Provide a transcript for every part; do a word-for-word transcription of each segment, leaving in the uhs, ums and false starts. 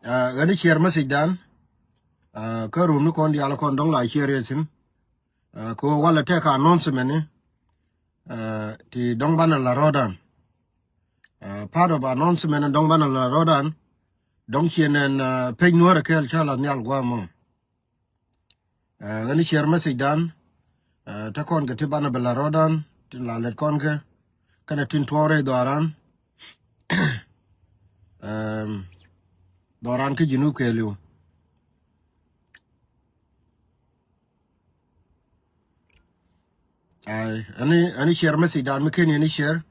Ɣän i̱ share message dan. Kä room ni kɔn diaal kɔn dɔ̱ŋ la share yɛ thi̱n. Kɛ ɣöö walɛ tɛk announcement ni ti dɔ̱ŋ banɛ la rɔɔdan. Part of announcement dɔ̱ŋ banɛ la rɔɔdan. Dɔ̱ŋ ciɛ nɛn page Nuäärɛ kɛɛl cä la nhial gua̱a̱mɔ. Ɣän i̱ share message dan. Te kɔn kɛ ti banɛ bɛ la rɔɔdan tin la lɛt kɔn kɛ kɛnɛ tin tuɔɔk rɛy dhɔaran. Dhɔaran kä Junub kɛɛliw. Ai, ani, ani share message dan mi ken yeni share.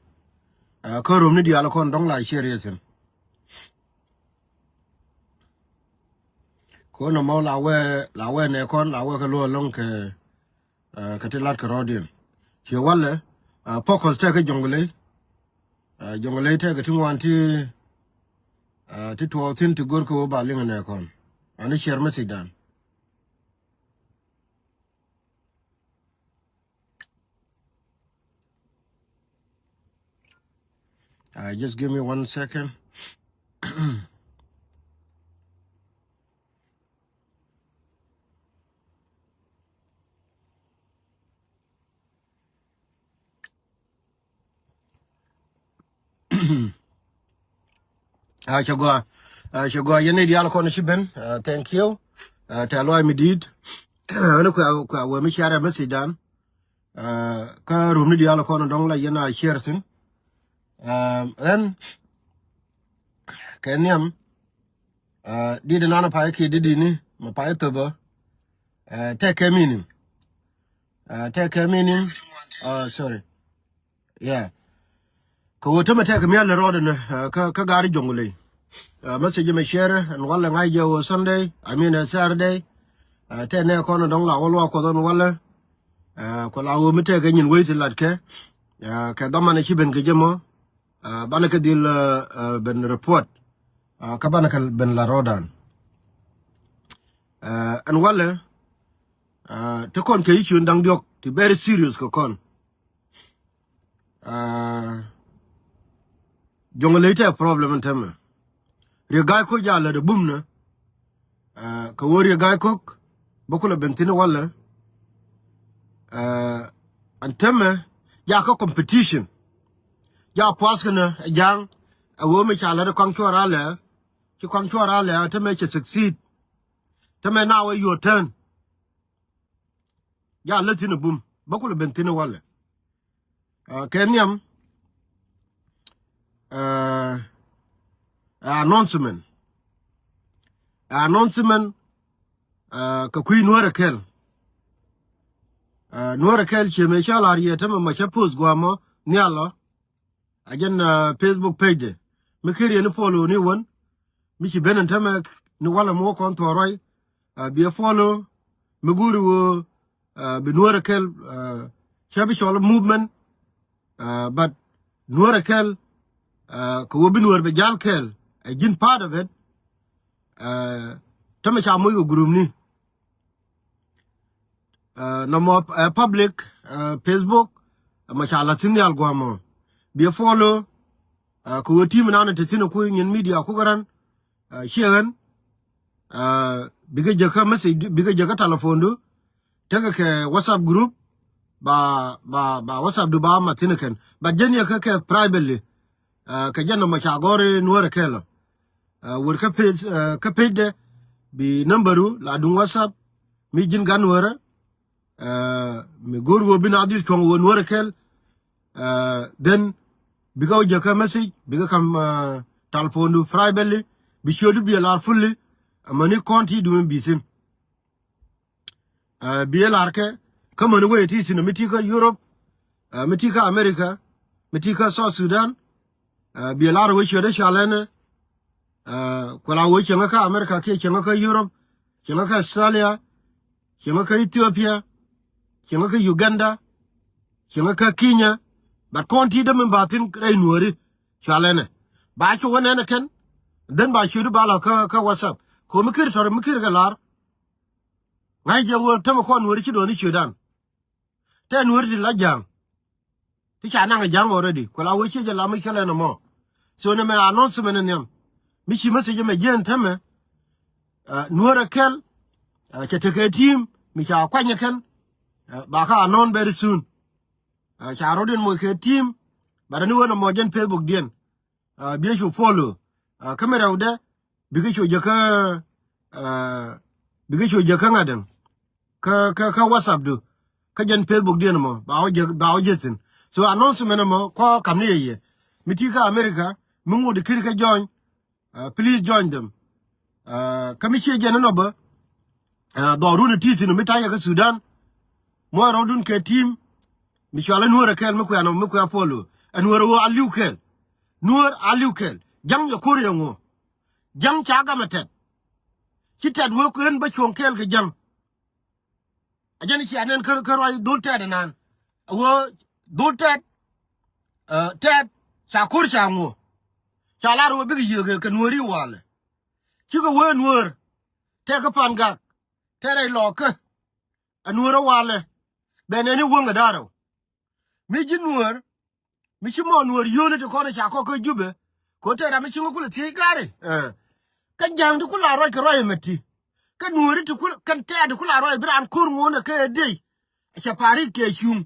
Kä room ni diaal kɔn dɔ̱ŋ la share yɛ thi̱n. Kɔn nɔmɔ la wee, la wee nɛ kɔn, la wee kɛ luɔ lɔŋ kɛ, kɛ ti lat kɛ rɔɔdiɛn. Ciɛ walɛ, focus tɛk kɛ Jɔŋlei. Jɔŋlei tɛk kɛ ti ŋuan ti, ti tuɔɔk thi̱n ti go̱r kɛ wä ba liŋ nɛ kɔn. Ani share message dan. Uh, just give me one second. A cɛ gɔaa, a cɛ gɔaa yɛn ni diaal kɔn ci ben. Thank you. Tɛ luay mi di̱i̱t. Ɛn kuɛ kuɛ wee mi share message dan. Kä room ni diaal kɔn dɔ̱ŋ la yɛn a share thi̱n. Ɛn kɛ nhiam. Di̱t nan pay kiɛ di̱t ni ma pay thöpä. Tɛk kɛ meaning. Tɛk kɛ meaning. Sorry. Yeah. Kɛ ɣöö tämɛ tɛk kɛ mial lɛ rɔɔdɛ nɛ kä kä gaari Jɔŋlei. Message mɛ share ɛn walɛ ŋa̱c jɛ ɣöö Sunday, I mean Saturday. Tɛk nɛ kɔn dɔ̱ŋ la wä luaak Kuɔth ɛn walɛ. Kɛ la ɣöö mi tɛk kɛ nyin wec ti lat kɛ kɛ dhaman ɛ ci ben kɛ jɛ mɔ. Banɛ kɛ dhil ben report. Kä banɛ kɛ ben la rɔɔdan. Ɛn walɛ ti kɔn kɛ issue da̱ŋ diɔ̱k ti very serious kɛ kɔn. Jɔŋlei tɛ problem in tämɛ. Riek Gai Kok ja lät ɛ bum nä. Kɛ ɣöö Riek Gai Kok bä kulɛ ben thi̱n walɛ. Ɛn tämɛ ja kä competition. Ja puath kɛ nä ɛ ja̱a̱ŋ ɛ ɣöö mi ca lät ɛ kɔaŋ cuɔr alɛ. Ci kɔaŋ cuɔr alɛ tämɛ cɛ succeed. Tämɛ now ɛ your turn. Ja lät thi̱n ɛ bum bä kulɛ ben thi̱n walɛ. Kɛ nhiam. Announcement. Announcement. Kɛ kui̱ Nuäärɛ kɛl. Nuäärɛ kɛl ciɛ mëë cä lar yɛ tämɛ ma cä post guamɔ nhial ɔ. A jɛn Facebook page de mi kir yɛn i̱ follow ni wän. Mi ci ben ɛn tämɛ ni walɛ mi wä kɔn thuɔɔr ruac. Biɛ follow mi go̱o̱ri ɣöö bi Nuäärɛ kɛl cä bi cɔl movement. But Nuäärɛ kɛl kɛ ɣöö bi Nuäär bɛ jal kɛl ɛ ji̱n part of it. Tämɛ ca moc kɛ group ni. Nɔmɔ public Facebook ma ca la̱th thi̱n nhial gua̱a̱mɔ. Biɛ follow kɛ ɣöö team nan te thi̱n ku nyin media ku kärän. Ciɛ ɣän bikɛ jäkä message bikɛ jäkä telephone du. Tekɛ kɛ WhatsApp group ba ba ba WhatsApp du ba ma thi̱n kɛn. But jɛn yɛ kä kɛ privately. Kɛ jɛn nɔmɔ ca gɔ̱r i̱ Nuäärɛ kɛl ɔ. Wër kä page kä page dɛ bi number ru la duŋ WhatsApp mi ji̱n gan wärä. Mi go̱o̱r ɣöö bi na dhil cuɔ̱ŋ ɣöö Nuäärɛ kɛl. Then bikɛ wä jäkä message bikɛ kam telephone du privately bi ciötdu bi ɛ lar fully. Amäni kɔn ti duŋ bi thi̱n. Bi ɛ lar kɛ kä mäni wee ti thi̱n mi ti kä Europe, mi ti kä America, mi ti kä South Sudan. Bi ɛ lar wee ciötdä cɔalɛnɛ. Kuɛ la wee cieŋä kä America kiɛ cieŋä kä Europe, cieŋä kä Australia, cieŋä kä Ethiopia, cieŋä kä Uganda, cieŋä kä Kenya. But kɔn ti dämi ba thi̱n rɛy Nuääri cɔalɛnɛ. Ba cu wä nɛnɛ kɛn. Then ba ciötdu ba la kä kä WhatsApp kɛ mi kir tɔri mi kir kɛ lar. Ŋa̱c jɛ wä tämɛ kɔn Nuääri ci do̱ni ciötdan. Tɛ Nuääri ti la ja̱a̱ŋ. Ti ca naŋ a ja̱a̱ŋ already. Kuɛ la wee ciec jɛ la mi cä lɛn ɛmɔ. So nɛ mɛ announcement ni nhiam. Mi ci message mɛ jiɛn tämɛ. Nuäär ɛ kɛl cɛ tekɛ team mi ca kuany ɛ kɛn. Ba kä announce very soon. Ca rɔ̱diɛn moc kɛ team, but ni wen ɛmɔ jɛn Facebook diɛn. Biɛ cu follow. Kä mi rɛwdɛ bikɛ cu jɛ kä, bikɛ cu jɛ kä ŋa̱däŋ kä, kä, kä WhatsApp du. Kä jɛn Facebook diɛn ɛmɔ ba wä jɛ, ba wä jɛ thi̱n. So announcement ɛmɔ kua kam ni yɛ yɛ mi ti kä America, mi ŋut kir kä join. Please join them. Kä mi ciɛ jɛn ɛnɔ bä, dhɔrun ɛ ti thi̱n mi ta̱yɛ kä Sudan. Muɔc rɔ̱dun kɛ team mi cual ɛ Nuäär ɛ kɛl mi kuɛ nɔ mi kuɛ follow. Ɛ Nuäär ɛ ɣöö a li̱w kɛl. Nuäär a li̱w kɛl. Ja̱ŋ yɛ ko̱r yɛ ŋuɔ. Ja̱ŋ ca gamɛ tɛt. Ci tɛt wee kuën bä cuɔ̱ŋ kɛɛl kɛ ja̱ŋ. A jɛn cia nɛn kä, kä ruac dhol tɛt ɛnan. A wee dhol tɛt, tɛt ca ko̱r ca ŋuɔ. Ca lar wee bikɛ yiëë kɛ, kɛ Nuääri walɛ. Cikɛ wee Nuäär tɛk kä Pangak, tɛt rɛy lɔɔkä. Ɛ Nuäär ɛ walɛ bɛ nɛni wäŋ ɛ da̱rɛw. Mi ji̱ Nuäär mi ci mɔ Nuäär yio̱o̱ni ti kɔn ca kɔk kä Jubɛ. Kɛ ɣöö tɛɛr ram mi ci ŋä kulɛ thiec gari. Kä ja̱a̱ŋ ti kula ruac kɛ ruac ɛmɛ ti. Kä Nuääri ti kul kɛn tɛɛr ti kula ruac bi raan ko̱r ŋuɔ̱ɔ̱nɛ kɛ ɛ dee. Cɛ pa̱a̱r rik kɛ cuŋ.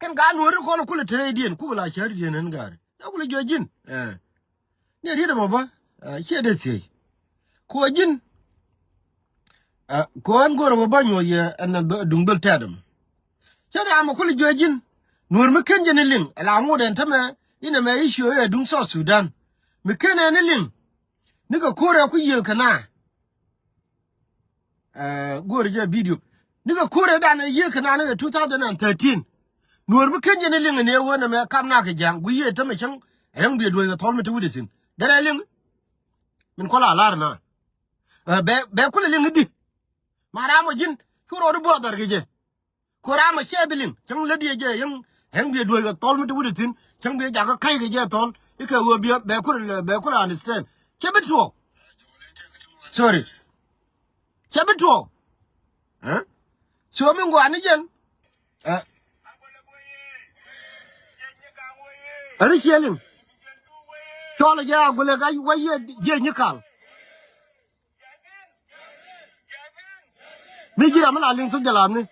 Kɛn gaa Nuääri kɔn kulɛ te rɛydiɛn kukɛ la cäridiɛn ɛn gari. Ɛ kulɛ juɔc ji̱n. Ni riet ɛmɔ bä ciɛ dee thiec. Kuɔ ji̱n. Kɛ ɣän go̱rɛ wä bä nyuɔ̱th yɛ ɛn duŋ dhöl tɛ̈t ɛmɔ. Cä ram ɛ kulɛ juɛ ji̱n. Nuɔ̱r mi ken jɛ ni liŋ ɛ la ŋot ɛn tämɛ inɛ mɛ i̱ ciöö ɛ duŋ South Sudan. Mi ken ɛ ni liŋ. Nikɛ ko̱rɛ ku yiëël kɛ na. Go̱rɛ jɛ video. Nikɛ ko̱rɛ dan ɛ yiëël kɛ na nikɛ two thousand and thirteen. Nuɔ̱r mi ken jɛ ni liŋ ɛ ni ɛ wä nɛ mɛ kam na kɛ ja̱ŋ gui̱ yiëë tämɛ cäŋ. Ɛ yäŋ biɛ duɔ̱c kɛ thɔl mi te wi̱dɛ thi̱n dɛn ɛ liŋ. Min kuɔl a lar na. Bɛ, bɛ kulɛ liŋ i̱di. Ma ram ɔ ji̱n cu rɔɔd i̱ buɔth dhɔr kɛ jɛ. Ku ram ɔ cɛ bi liŋ cäŋ lätdiɛ jɛ yäŋ. Ɛŋ biɛ duɔ̱c kɛ thɔl mi ti wut ithin cäŋ biɛ jakä ka̱c kɛ jɛ thɔl. Ikɛ ɣöö biɛ bɛ kulɛ, bɛ kulɛ understand. Cɛ bi tuɔɔk. Sorry. Cɛ bi tuɔɔk. So mi ŋuani jɛn. Ɛn ciɛ liŋ. Cɔl jɛ a gulɛ ka wä yiëë jiɛ nyikal. Mi ji̱ ram mi la liŋ thok jɛ lamni.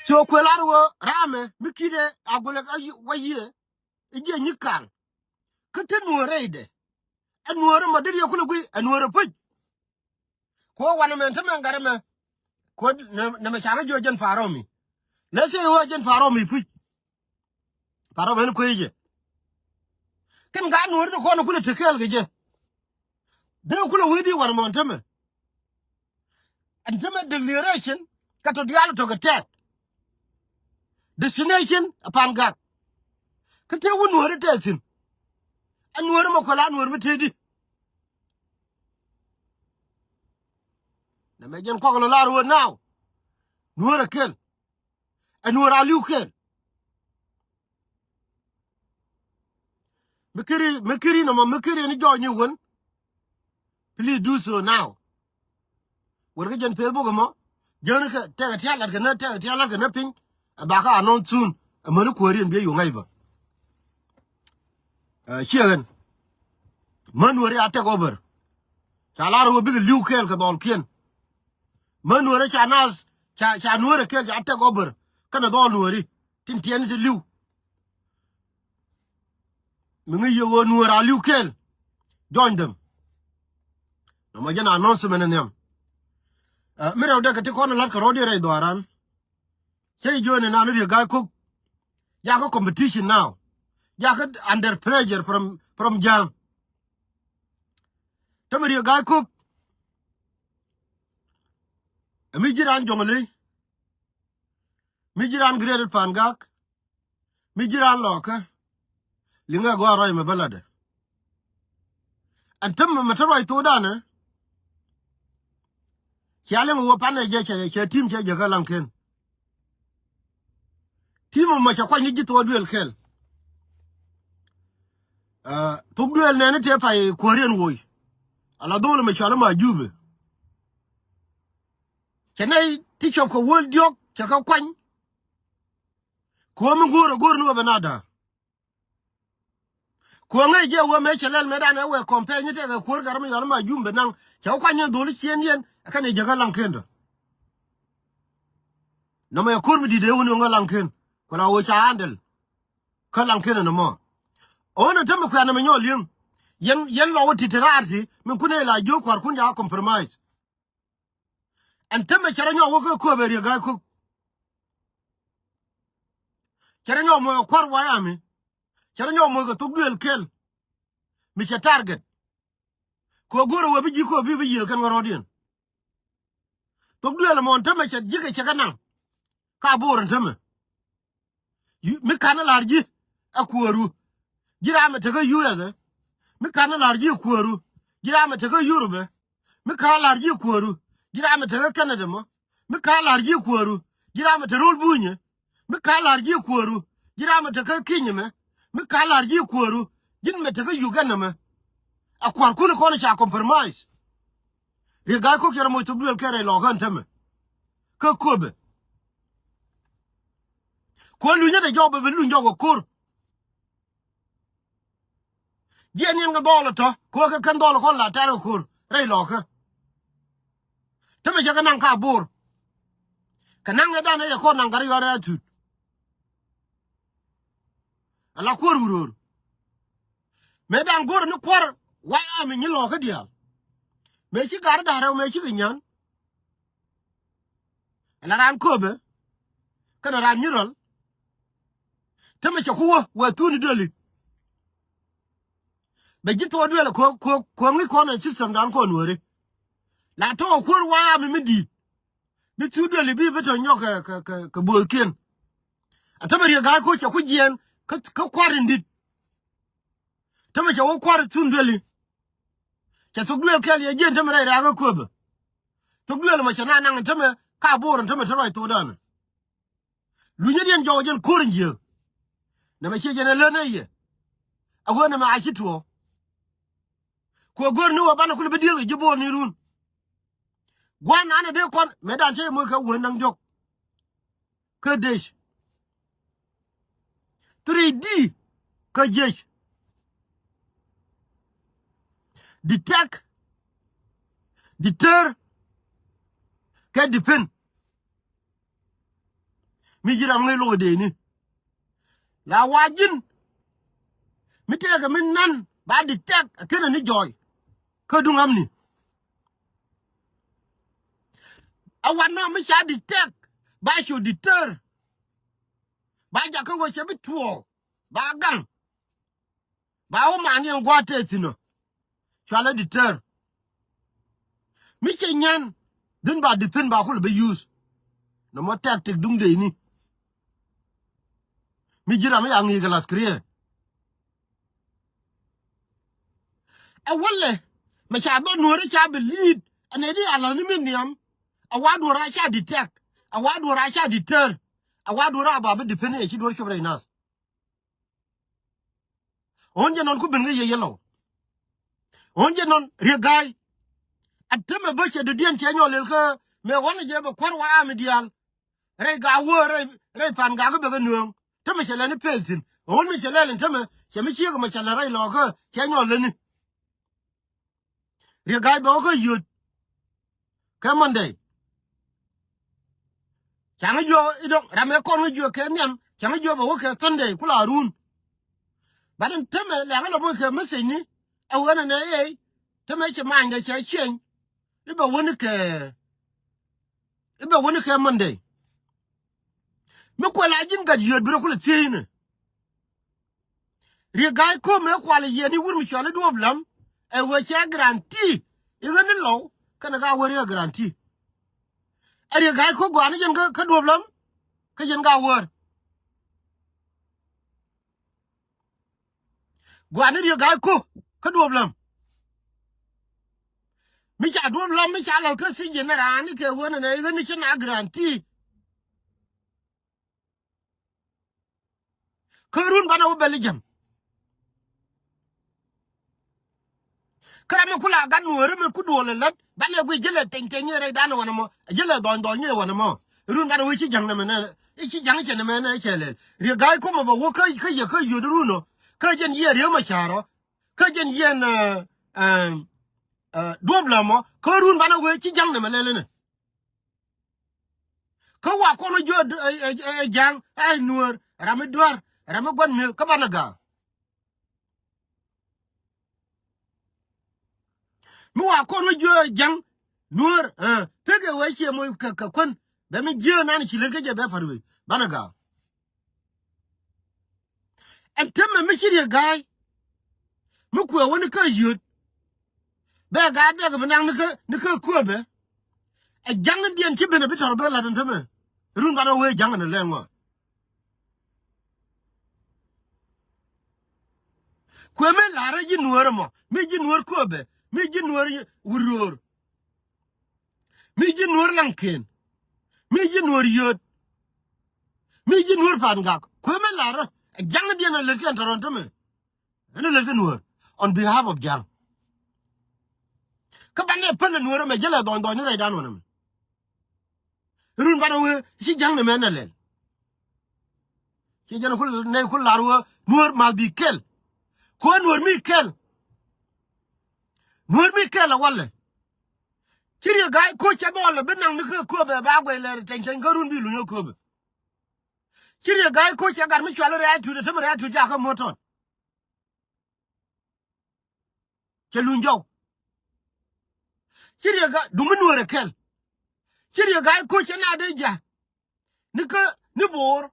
So kuël ar wä ramɛ mi ki̱dɛ a gulɛ ka wä yiëë. I̱ jiɛ nyikal. Kä te nuɔ̱ɔ̱r rɛydɛ. Ɛ nuɔ̱ɔ̱r ma deri yɛ kulɛ guiy ɛ nuɔ̱ɔ̱r ɛ puc. Kuɔ wanɛ mɛn te mɛn gat ɛmɛ. Kuɔ nɛ mɛ ca̱ŋ jiɔ jɛn pa̱a̱r rɔmi. Lɛ seri wä jɛn pa̱a̱r rɔmi puc. Pa̱a̱r rɔmi ɛn kuec jɛ. Kɛn gat nuɔ̱ɔ̱r ti kɔn kulɛ te kɛɛl kɛ jɛ. Dee kulɛ wi̱i̱ di wanɛ mɔn te mɛ. Ɛn te mɛ declaration kä tɔ diaal tɔ kɛ tɛɛt. Destination a Pangak. Kä te wä nuɔ̱ɔ̱r tɛɛt thi̱n. Ɛ nuɔ̱ɔ̱r mɛ kuɛl a nuɔ̱ɔ̱r mi tëëdi. Nɛ mɛ jɛn kuak lɔ lar wä naaw. Nuɔ̱ɔ̱r a kɛl. Ɛ nuɔ̱ɔ̱r a li̱w kɛl. Mi kiri, mi kiri nɔmɔ, mi kiri ni jɔɔny ni wän. Please do so now. Wër kä jɛn Facebook ɛmɔ. Jɛn kɛ tɛkɛ tialat kɛ nä, tɛkɛ tialat kɛ nä piny. Ɛ bakä announce soon. Ɛ mäni kuääriɛn biɛ yuŋ ŋa̱c bä. Ciɛ ɣän. Mä nuɔ̱ɔ̱ri a take over. Ca lar wä bikɛ li̱w kɛɛl kɛ dhɔlkiɛn. Mä nuɔ̱ɔ̱ri ca nas ca, ca nuɔ̱ɔ̱ri kɛɛl ca take over. Kɛnɛ dhɔl nuɔ̱ɔ̱ri tin tiɛni ti li̱w. Mi ŋäc yɛ ɣöö nuɔ̱ɔ̱r a li̱w kɛɛl. Join them. Nɔmɔ jɛn announcement ni nhiam. Mi rɛw dee kɛ ti kɔn la̱t kɛ rɔ̱diɛn rɛy dhuaaran. Cä ji̱ join ni nan Riek Gai Kok. Jakä competition now. Jakä under pressure from, from Ja̱a̱ŋ. Te mi Riek Gai Kok. Ɛ mi ji̱ raan Jɔŋley. Mi ji̱ raan Greater Pangak. Mi ji̱ raan lɔɔkä. Liŋɛ gɔaa ruac mɛ bä latdɛ. Ɛn tämɛ mɛ te ruac thokdan ɛ. Cia liŋ ɣöö panɛ jɛ cɛ, cɛ tim cɛ jɛ kä laŋken. Tim mɔ mɔ cɛ kuany ni ji̱ thok duël kɛl. Thok duël nɛni tëë pay kuääriɛn woc. Ala dhol mɛ cual ma Jubɛ. Cɛ nɛy ti cɔp kɛ wäl diɔ̱k cɛ kɛ kuany. Kuɔ̱m mi go̱o̱r a go̱o̱r ni wä bɛ na da̱a̱r. Kuɔ̱ŋ ëë jiɛ wee mëë cɛ lɛl mëëdan ɛ wee kɔmpɛny i̱ tɛkɛ kuäär gat mi yɔl ma jum bi naŋ cɛ wä kuany in dholi ciëŋdiɛn ɛ kɛn i̱ jäkä laŋ ken tɔ. Nɔmɔ ɛ ko̱r mi di̱t ëë wun yɔŋ ɛ laŋ ken. Ku la wee ca handle kä laŋ ken ɛn ɛmɔ. Ɣän ɛn tämɛ kuɛ̈n ɛmɛ nyɔɔl yieŋ. Yɛn, yɛn lɔ wä ti̱t ti raar ti min kun ëë la jiök kua̱rkun ca compromise. Ɛn tämɛ cɛ rɔ nyɔk wä kä kööbɛ Riek Gai Kok. Cɛ rɔ nyɔk moc kɛ kua̱r White Army. Cɛ rɔ nyɔk moc kɛ thok duëël kɛl. Mi cɛ target. Kɛ ɣöö go̱o̱rɛ wee bi ji̱ kööb bi bi yiëë kɛn ɣän rɔ̱diɛn. Thok duëël ɛmɔ ɛn tämɛ cɛ ji̱kɛ cɛ kɛ naŋ. Ka Bor ɛn tämɛ. Yu-, mi ka̱n ɛ la̱r ji̱ ɛ kuääru. Ji̱ ram ɛ tekä U S ɛ. Mi ka̱n ɛ la̱r ji̱ ɛ kuääru. Ji̱ ram ɛ tekä Europe ɛ. Mi ka̱n ɛ la̱r ji̱ ɛ kuääru. Ji̱ ram ɛ tekä Canada mɔ. Mi ka̱n ɛ la̱r ji̱ ɛ kuääru. Ji̱ ram ɛ te ro̱l bunyɛ. Mi ka̱n ɛ la̱r ji̱ ɛ kuääru. Ji̱ ram ɛ tekä Kenya mɛ. Mi ka̱n ɛ la̱r ji̱ ɛ kuääru. Ji̱n mɛ tekä Uganda mɛ. Ɛ kua̱rkun kɔn ca compromise. Riek Gai Kok cɛ rɔ moc thok duëël kɛl rɛy lɔkä ɛn tämɛ. Kä kööbɛ. Kuäär lunyä dee jɔk bɛ bi luny jɔk ɛ ko̱r. Jiɛn yɛn kɛ dhɔl ɛ tɔ̱ kɛ ɣöö kɛ kɛn dhɔl ɛ kɔn la tɛr kɛ ko̱r rɛy lɔkä. Tämɛ cɛ kɛ naŋ ka Bor. Kɛ naŋ ɛ dan ɛ yɛ kɔn naŋ gat yɔr ɛ tut. Ala kuäär wuröör. Mëë da̱ŋ go̱rä ni kua̱r White Army nyi lɔɔkä diaal. Mëë ci gat da̱rɛ mëë cikɛ nyan. Ala raan kööbɛ kɛnɛ raan nyi rɔl. Tämɛ cɛ ku wä wee thuni dueli. Bɛ ji̱ thok duel kuäär, kuäär, kuäär ŋi̱c kɔn ɛ system dan kɔn weri. La tɔ̱ kuäär White Army mi di̱i̱t. Bi thuk dueli bi bi tɔ̱ nyɔk kɛ, kɛ, kɛ, kɛ bo̱o̱thkiɛn. A tämɛ Riek Gai Kok cɛ ku jiɛɛn kä, kä kua̱r in di̱t. Tämɛ cɛ wä kua̱r thun dueli. Cɛ thuk duel kɛl yɛ jiɛn tämɛ rɛy rakä kööbä. Thuk duel mɔ cɛ na naŋ tämɛ ka Bor tämɛ te ruac thokdan. Lunyädiɛn jɔwä jɛn ko̱r in jiääk. Nɛmɛ ciɛ jɛn ɛ lät nɛ yɛ. A ɣöö nɛmɛ a ci tuɔɔk. Kuɛ go̱r ni wä banɛ kulɛ bi diël kɛ ji̱ Bor ni run. Gua̱n an ɛ dee kɔn mëë dan cä yɛ moc kɛ wä naŋ diɔ̱k. Kä dec. Three D kä jiec. Detect, deter kɛ defend. Mi ji̱ ram ŋäc lo̱k ɛ dee ni. La wa ji̱n mi tëëkɛ mi nan ba detect ɛ kenɛ ni jɔɔy. Kä duŋ amni. A wan nɔ mi ca detect ba cu deter. Ba jakä wä cɛ bi tuɔɔk ba gaŋ. Ba wä man yɛn gua̱a̱th tɛth thi̱n ɔ. Cualɛ deter. Mi cɛ nyan dhin ba defend ba kulɛ bi use. Nɔmɔ tactic duŋ dee ni. Mi ji̱ ram mi ya ŋi̱i̱c kɛ laskriɛ. Ɛ wälɛ mɛ ca dhɔn nuɔ̱ɔ̱ri ca bi li̱i̱t ɛ nɛy di a la̱th ni mi nhiam. A wa duɔ̱ɔ̱r a ca detect. A wa duɔ̱ɔ̱r a ca deter. A wa duɔ̱ɔ̱r a ba bi defend ɛ ci duɔ̱ɔ̱r cop rɛy nath. Ɣän jɛ nɔn ku ben kä yɛ yɛlɔw. Ɣän jɛ nɔn Riek Gai. A temɛ bä cɛ dɔ̱diɛn cɛ nyɔl lel kä mëë ɣɔn jɛ bɛ kua̱r wa ami diaal. Rɛy Gaa Wäär, rɛy, rɛy Pan Gak bɛ kɛ nueŋ. Temɛ cɛ lɛni pel thi̱n. Ɣän mi cɛ lɛl in temɛ cɛ mi ciek mɛ cɛ lɛ rɛy lɔkä cɛ nyɔl leni. Riek Gai bɛ wä kä yio̱t kɛ Monday. Caŋ jiɔ idɔŋ ram ɛ kɔn ŋä jiɔ kɛ nhiam caŋ jiɔ bɛ wä kɛ Sunday kula run. Bat in temɛ lɛŋä lɛ moc kɛ message ni ɛ wen ɛnɛ ey temɛ cɛ manydɛ cɛ cieny. I̱ bɛ wen kɛ i̱ bɛ wen kɛ Monday. Mi kuɛ la ji̱n gat yio̱t bi rɔ kulɛ thiec inɛ. Riek Gai Kok mëë kual yɛn i̱ wur mi cɔal i̱ Duɔ̱ɔ̱p Lam ɛ wee cɛ guarantee i̱ ɣän i̱ Lɔw kɛnɛ Gaa Wäär i̱ ɛ guarantee. Ɛ Riek Gai Kok gua̱a̱n i̱ jɛn kä Duɔ̱ɔ̱p Lam kä jɛn Gaa Wäär. Gua̱a̱n i̱ Riek Gai Kok kä Duɔ̱ɔ̱p Lam. Mi ca Duɔ̱ɔ̱p Lam mi ca la̱th kä thiec jɛn ɛ raan i̱ kɛ wen ɛnɛ i̱ ɣän i̱ ci na guarantee. Kä run banɛ wä bɛl i̱ jɛm. Kä ram mi kula gat mi wee ri mi ku duɔl ɛ lät banɛ gui jilɛ teny teny i̱ rɛy dan wanɛ mɔ jilɛ dhɔny dhɔny i̱ wanɛ mɔ. Run banɛ wä ci ja̱ŋ nɛmɛ nɛ i̱ ci ja̱ŋ cɛ nɛmɛ nɛ cɛ lɛl Riek Gai Kok mɔ bɛ wä kä kä yɛ kä yio̱t run ɔ. kä jɛn yiɛn Riek Machar ɔ, kä jɛn yiɛn, eh, eh, eh, Duɔp Lam ɔ, kä run banɛ wee ci ja̱ŋ nɛmɛ lɛl inɛ. Kä wa kɔn wä jiö, eh, eh, eh, ja̱ŋ, eh, Nuäär, ram mi dua̱r, ram mi gua̱n mi̱eth, kä banɛ ga̱a̱. Mi wa kɔn wä jiö ja̱ŋ Nuäär, eh, pek ɛ wee ciɛ moc kɛ, kɛ kuän. Bɛ mi jiö nan ci lät kä jɛ bɛ pa̱r wec. Banɛ ga̱a̱. Ɛn tämɛ mi ci Riek Gai. Mi kuɛ wä ni kä yöt. Bɛ ga̱a̱ dɛk bi naŋ ni kä, ni kä kuäbɛ. Ɛ ja̱ŋ ni diɛn ci ben ɛ bi tɔr bɛ lat ɛn tämɛ. Run banɛ wee ja̱ŋ ɛn ɛ lɛŋ ɔ. Kuɛ mi la̱rä ji̱ Nuäär ɛmɔ, mi ji̱ Nuäär Köpɛ, mi ji̱ Nuäär Wuröör, mi ji̱ Nuäär Laŋkiɛn, mi ji̱ Nuäär Yööt, mi ji̱ Nuäär Pa̱a̱n Gak. Kuɛ mi la̱rä, ɛ ja̱ŋdiɛn ɛ lät kɛn tɔ̱ rɔ̱n tämɛ. Ɛn ɛ lät kä Nuäär, on behalf of ja̱ŋ. Kä banɛ päl ɛ Nuäär ɛmɛ jälɛ dhɔny dhɔny ni rɛydan wänɛ mɛ. Run banɛ wee ci ja̱ŋ ni mɛn ɛ lɛl. Ci jɛn kul nɛy kul lar wee Nuäär must be killed. Kuɛ Nuäär mi killed. Nuäär mi killed ɛ walɛ. Ci Riek Gai Kok cɛ dhɔl ɛ bi naŋ ni kä Köpɛ ba guɛy lɛr tɛny tɛny kä run bi luny ɛ Köpɛ. Ci Riek Gai Kok cɛ gat mi cual rɛy tut ɛ tämɛ rɛy tut jakä muɔ̱t tɔt. Cɛ luny jɔw. Ci Riek Gai, duŋ mi Nuäär ɛ kɛl. Ci Riek Gai Kok cɛ na dee ja̱. Ni kä, ni bo̱o̱r.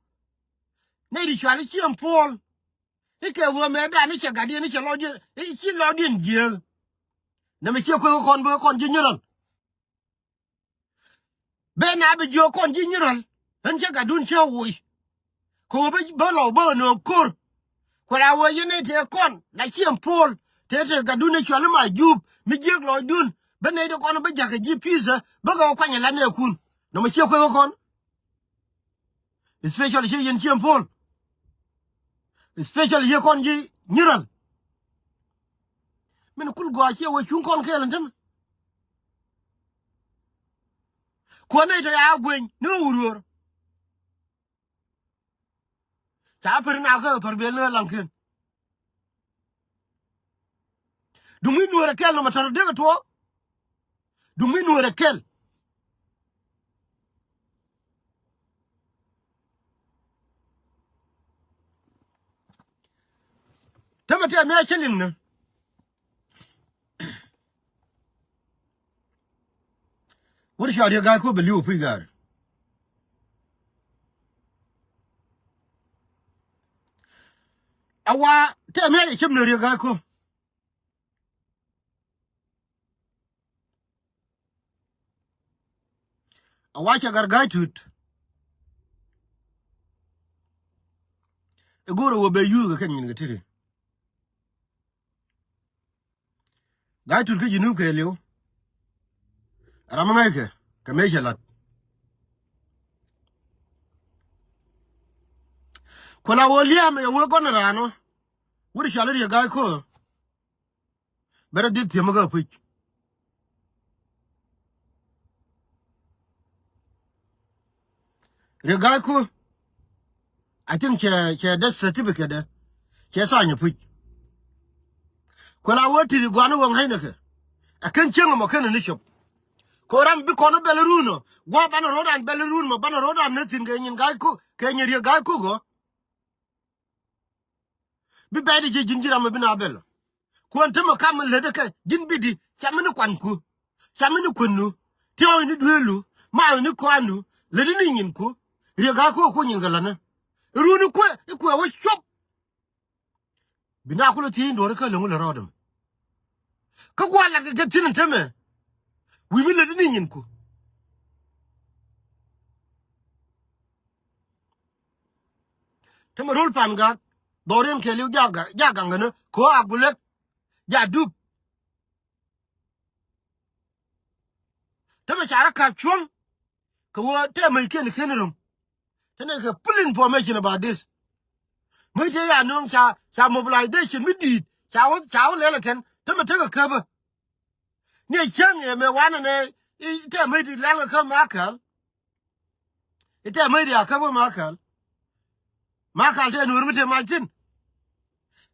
Nɛy ti cual i̱ Cieŋ Puɔl. I̱ kɛ ɣöö mɛ dan i̱ cɛ gatdiɛn i̱ cɛ lɔcdiɛn, i̱ ci lɔcdiɛn jiääk. Nɛmɛ ciɛ kueth kä kɔn bä kɔn ji̱ nyiräl. Bɛ na bi jiök kɔn ji̱ nyiräl. Ɣän cä gatdun cä woc. Kɛ ɣöö bä, bä lɔw bä ɣän ɣöö ko̱r. Kuɛl a ɣöö yɛn nɛy tëë kɔn la Cieŋ Puɔl. Tëë tëë gatdun ɛ cual i̱ ma Jup mi jiäk lɔcdun. Bä nɛy ti kɔn bä ja̱k kɛ ji̱ pi̱i̱thä bä kɛ ɣöö kuany ɛ la nɛɛkun. Nɔmɔ ciɛ kueth kä kɔn. Especially ciɛ yɛn Cieŋ Puɔl. Especially ciɛ kɔn ji̱ nyiräl. Min kul gɔaa ciɛ wee cuŋ kɔn kɛɛl ɛn tämɛ. Kuɔn nɛy tɔ ya gueny ni ɣä Wuröör. Ca pär na kä thɔr biɛl ni ɣä Laŋkiɛn. Duŋ mi Nuäär ɛ kɛl nɔmɔ tɔr dee kɛ tuɔɔk. Duŋ mi Nuäär ɛ kɛl. Tämɛ tɛmɛ a cä liŋ ni. Wut cɔal Riek Gai Kok bɛ li̱w puc gaari. A wa tɛmɛ a cä cäm ni Riek Gai Kok. A wa cɛ gar Gai Tut. I̱ go̱o̱rɛ wä bɛ yuuth kɛ kɛn nyin kɛ tiri. Gai Tut kä Junub kɛɛliw. Ram mi ŋäckɛ kɛ mëë cɛ la̱t. Kuɛ la wä lia̱a̱mɛ yɛ wee gɔn raan wä. Wut cɔal Riek Gai Kok. Bɛ rɔ dhieth thiäm kä puc. Riek Gai Kok. I think cɛ, cɛ death certificate dɛ. Cɛ sign puc. Kuɛ la wä ti̱ti̱ gua̱n wäŋ ɣäcnɛ kɛ. Ɛ kɛn cieŋ ɛmɔ kɛn ni cop. Kɛ ram bi kɔn bɛl run ɔ. Gua̱ banɛ ro̱dan bɛl run mɔ banɛ ro̱dan ni thi̱n kɛ nyin Gai Kok, kɛ nyin Riek Gai Kok ɔ. Bi bɛ̈ɛ̈t ji̱ ji̱n ji̱ ram mi bi na bɛl. Kuɔn te mi kam mi lät kɛ ji̱n bi di ca mi ni kuanku. Ca mi ni kuännu. Tiɔɔc ni dueelu. Maath ni kɔandu. Lät ni nyinku. Riek Gai Kok ku nyin kɛ la̱tni. Runi kuɛ i̱ kuɛ wä cuɔp. Bi na kulɛ thiec in duɔ̱ɔ̱ri kä lo̱ŋ lɛ rɔɔdɛ mɛ. Kä gua̱a̱r lat kɛ kɛ thi̱n in temɛ. Wi̱i̱ mi lät ni nyinku. Temɛ ro̱l Pa̱a̱n Gak dhɔriɛn kɛɛliw ja gaŋ kɛn kɛ ɣöö a gulek ja dup. Temɛ ca rɔ ka̱p cuɔ̱ŋ kɛ ɣöö temɛ i̱ kiɛn i̱ ken ro̱ŋ. Tënɛ kɛ full information about this. Mi tëë ya nööŋ ca, ca mobilization mi di̱i̱t ca wä, ca wä lɛl ɛ kɛn temɛ tekɛ käpä. Ni ɛ cäŋ ɛ mɛ wanɛ nɛ i̱ tɛ mäc ti la̱ŋ ɛ kä Makal. I̱ tɛ mäc ti a käp kä Makal. Makal tɛ nuɔ̱ɔ̱r mi tɛ mac thi̱n.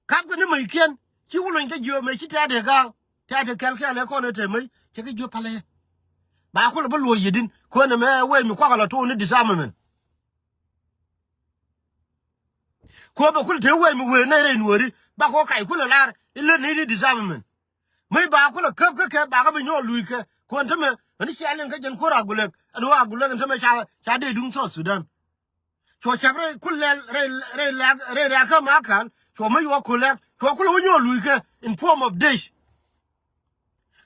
Kap kɛ ni mäckiɛn ci wä lony kä jiö mëë ci tɛ̈t ɛ ga̱a̱k. Tɛ̈t ɛ kɛl kɛl ɛ kɔn ɛ te mäc cɛ kɛ jiö palɛ. Ba kulɛ bä luɔ̱c yɛ din kuäär nɛmɛ wec mi kuak ala tuun ni disarmament. Kuäär bɛ kulɛ te wec mi wëë nɛy rɛy nuääri ba kɔ kac kulɛ lar ilät ni ni disarmament. Mëë ba kulɛ käp kä kɛ ba kä bi nyɔɔl luc kɛ kuäär tämɛ. Ɛn cia liŋ kä jɛn kuäär Agulɛk ɛn ɣöö Agulɛk ɛn tämɛ ca ca dee duŋ South Sudan. Cuɔ cäp rɛy kul lɛl rɛy rɛy lɛk rɛy lɛk kä Makal cuɔ mi yuɔ kulɛk cuɔ kulɛ wä nyɔɔl luc kɛ in form of dish.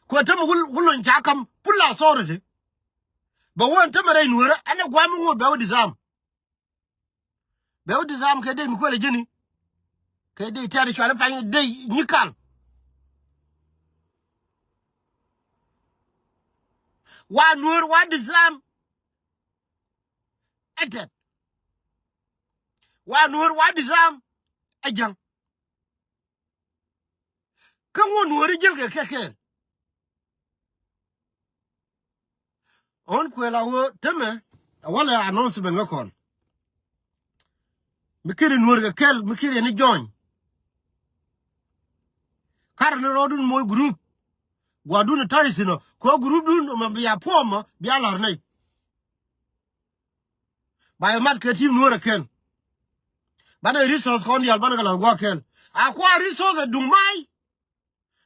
Kuɛ tämɛ wul wul lony ca kam full authority. Bɛ wä ɛn tämɛ rɛy nueerä ɛn ɛ guam mi ŋot bɛ wä disarm. Bɛ wä disarm kɛ dee mi kuɛlɛ ji̱ni. Kɛ dee tɛ̈t cual i̱ pany dee nyikal. Wa nueer wa disarm. Ɛ tɛt. Wa nueer wa disarm. Ɛ ja̱ŋ. Kä ŋuɔ̱t nueeri ji̱l kɛ kɛ kɛɛl. Ɣän kuël a ɣöö tämɛ a walɛ announcement ŋä kɔn. Mi kiri nueer kɛ kɛl mi kiri ni jɔny. Karɛ ni rɔɔdun moc group. Gua̱dun ta̱y thin ɔ kɛ ɣöö group dun mɛ bia puɔmɔ bia la̱r nɛy. Ba yɛ mat kɛ team nuɔ̱ɔ̱rɛ kɛl. Banɛ resource kɔn diaal banɛ kɛ la̱th gua̱a̱th kɛl. A kua̱r resource ɛ duŋ may.